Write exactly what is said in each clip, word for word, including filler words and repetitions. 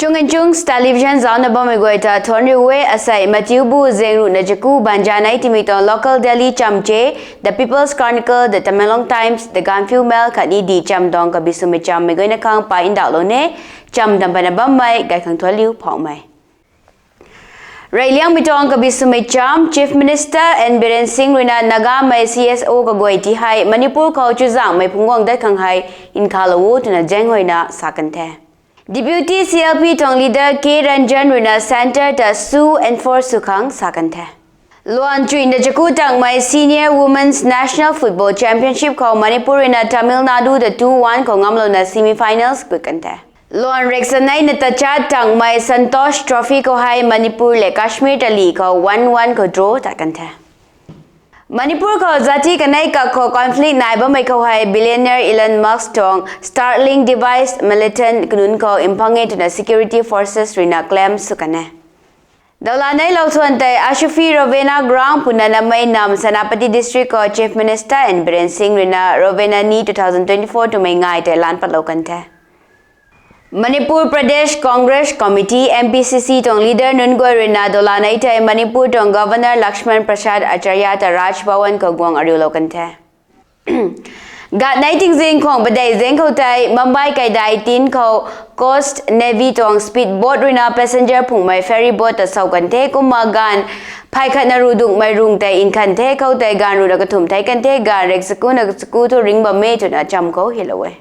Chungin Chungs Television zaucna bammei guay ta thuanc riu e. Asei Mathiubu Zengruhna Chaku Banjanei timei tuang local daily chamche, The People's Chronicle, The Tamenglong Times, The Gaanphiu Mail khatni dih cham tuang kabi swmei chammei guayna khang pa ndauhlou ne. Cham tam pana bammei gay khang thuanc liu phauhmei. Reyliangmei tuang kabi swmei cham. Chief Minister N Biren Singh ruina Nagamei C S O kaguay ti hei Manipur khou chuzaenghmei phungc guang dat khang hei nkhavlou o twna zaenghuayna sa kan the. Deputy C L P tuang leader K Ranjan ruina centre ta sue enforce sw khang sa kan the. Luan chuina chaku tangmei Senior Women's National Football Championship khou Manipur ruina Tamil Nadu ta two one khou ngamlouna semi-finals gut kan the. Luan reksaneina tachat tangmei Santosh Trophy khou hei Manipur lev Kashmir ta lih khou one one khou draw tat kan the. Manipur khou zati kanei kak khou conflict nai bammei khou hei billionaire Elon Musk tuang Starlink device militant kanunc khou mphang e twna security forces ruina claim sw kan e. Dawlanei lou thuan tei Ashufi Rovena Ground puna namei nam Senapati District khou Chief Minister N Biren Singh ruina Rovena Ni two thousand twenty-four twmei ngai tei lan patlou kan the. Manipur Pradesh Congress Committee, M P C C tuang leader nunc guay ruina dawlanei tei Manipur tuang Governor Lakshman Prasad Acharya ta Raj Bhavan khou guang ariulou kan the. Gatnei tingzin khwang padeih zaeng khou tei Mumbai kaidai tin khou Coast Navy tuang speed boat ruina passenger phungmei ferry boat ta sau kan the. Kumna gaanv phay khatna ru dungmei rung tei nkhan the, khoutei gaanv ruhna kathumh thei kan the. Gaanv rek chakuna chaku thu ringc bam e twna cham khou hylou e.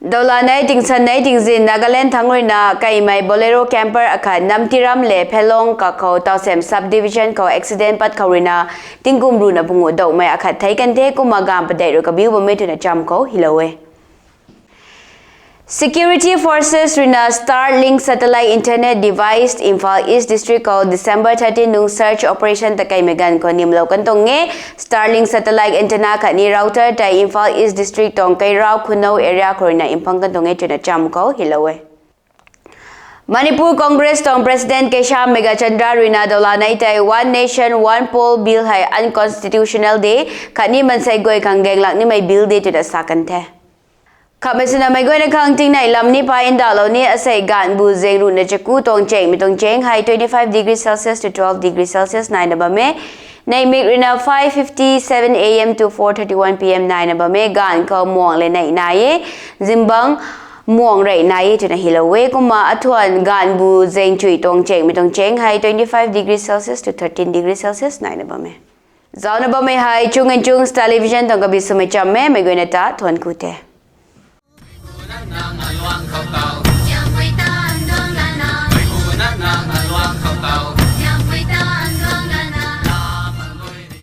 Dawlanei tingsanei tingzin Nagaland thangc ruina kaimei Bolero camper akhat Namtiram lev Phelong kak khou Tawsem Sub Division khou accident pat khou ruina tingkum ruhna panguh douhmei akhat thei kan the. Kumna gaanv padeih rui kabiu bam e twna cham khou hylou e. Security forces ruina Starlink satellite internet device Imphal East District khou December thirteen nung search operation ta kaimei ganv khou nimlou kan tuang e. Starlink satellite antenna khatni router tei Imphal East District tuang Keirao Khunou area khou ruina mphang kan tuang e twna cham khou hylou e. Manipur Congress tuang President Keisham Meghachandra ruina dawlanei tei One Nation, One Poll Bill hei unconstitutional de, khatni mansei guay khang gaenglak nimei bill de twna sa kan the. Khatmei swna meic guayna khang tingnei lam ni pa ndauhlou ni. Asei gaanvbu zengruhna chaku tuang chengmei tuang cheng hei twenty-five degree Celsius to twelve degree Celsius naina bam e. Neihmik ruina five fifty-seven A M to four thirty-one P M naina bam e. Gaanv khou muang le neih nai e, zingbangc muang rey nai e twna hylou e. Kumna athuan gaanvbu zengchui tuang chengmei tuang cheng hei twenty-five degree Celsius to thirteen degree Celsius naina bam e. Zaucna bammei hei Chungin Chungs Television tuang kabi swmei cham e. Meic guayna ta thuanc ku the.